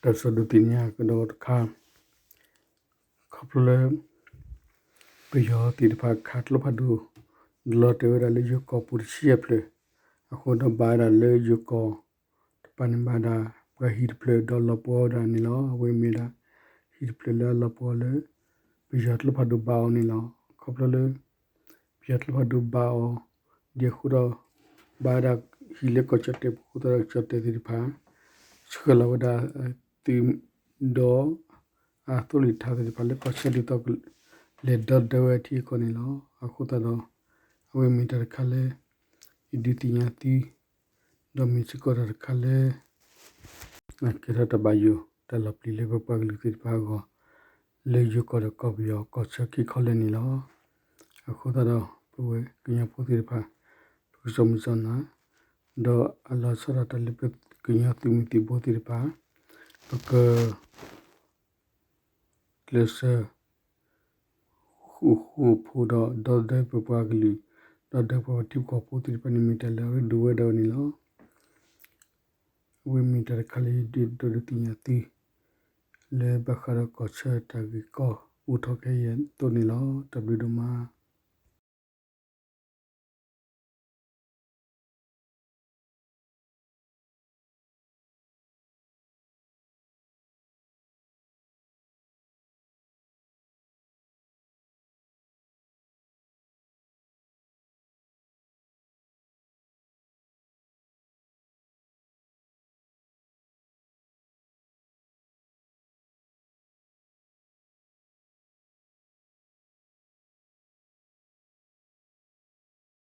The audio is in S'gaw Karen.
တၢ်ကစီၣ်ဒုးသ့ၣ်ညါကဒီးတခါ ခီဖျိလၢ ပယီၤသ့ၣ်တဖၣ်ခးကျိဖးဒိၣ် ဒလီၤတဲာ်ဝဲဒၣ်လၢယိၤကီၢ်ပူၤတဆံယဲၢ်ဖျၢၣ်, အဃိဒီးဘၣ်ဝဲဒၣ်လၢယိၤကီၢ်တဖၣ်န့ၣ် ဘၣ်ဝဲဒၣ်ပှၤဟံၣ်တဖျၢၣ်ဒီးလီၤပှီၢ်ဝဲဒၣ်န့ၣ်လီၤ. အဝဲမ့ၢ်ဒၣ် ဟံၣ်တဖျၢၣ်လၢအလီၤပှီၢ်လၢ ပယီၤကျိဖးဒိၣ်ဘၣ်အီၤန့ၣ်လီၤ. ခီဖျိလၢ ပယီၤကျိဖးဒိၣ်ဘၣ်အီၤ ဒ်အဃိဒီး ဘၣ်ဝဲဒၣ်ဟံၣ်လၢကီၢ်ကၠီၣ်တဲၣ်ပူၤအဃိသတးဒီး ကၠီၣ်တဲၣ်သ့ၣ်တဖၣ် ဆှၢလီၤဝဲဒၣ် သုးဒီး အသိလ့ၣ်ထါသ့ၣ်တဖၣ်လၢကီၢ်ဆၢဒ်သိး လဲၤဒီသဒၢဝဲအထံအကီၢ်န့ၣ်လီၤ. အဃိသတးဒီး အဝဲမ့ၢ်တၢ်တခါလၢ ယဒုးသ့ၣ်ညါသု ဒီးမ့ၢ်စ့ၢ်ကီးတၢ်တခါလၢ ကဲထီၣ်တၢ်ဘၣ်ယိၣ်တၢ်လီၤပျံၤလၢပပှၤကလုာ်သ့ၣ်တဖၣ်အဂီၢ် လၢယိၤကီၢ်ဒီးကီၢ်ပယီၤကီၢ်ဆၢခံခီလၢာ်န့ၣ်လီၤ. အဃိသတးဒီး ပဝဲကညီဖိသ့ၣ်တဖၣ် ပကစီၣ်မုၢ်စီၣ်နၤ ဒီးအလီၤဆီဒၣ်တၢ်လၢပကညီသုးမုၢ်သံၣ်ဘိသ့ၣ်တဖၣ် ပက ကျဲးစၢး ဃူဃူဖိးဒီး ဒီသဒၢပပှၤကလုာ် ဒီသဒၢပပှၤထံဖိကီၢ်ဖိသ့ၣ်တဖၣ်န့ၣ် မ့ၢ်တၢ်လၢအရ့ဒိၣ်ဝဲဒၣ်န့ၣ်လီၤ. အဝဲမ့ၢ်တၢ်တခါလၢယဒုးဒိးဒုးသ့ၣ်ညါသု လၢဘၣ်ဃးဒီးကီၢ်ဆၢတၢ်ဂ့ၢ်ကီအိၣ်ထီၣ်ခဲအံၤအသိးန့ၣ်လီၤ. တၢ်ဘျုးဒိၣ်မး.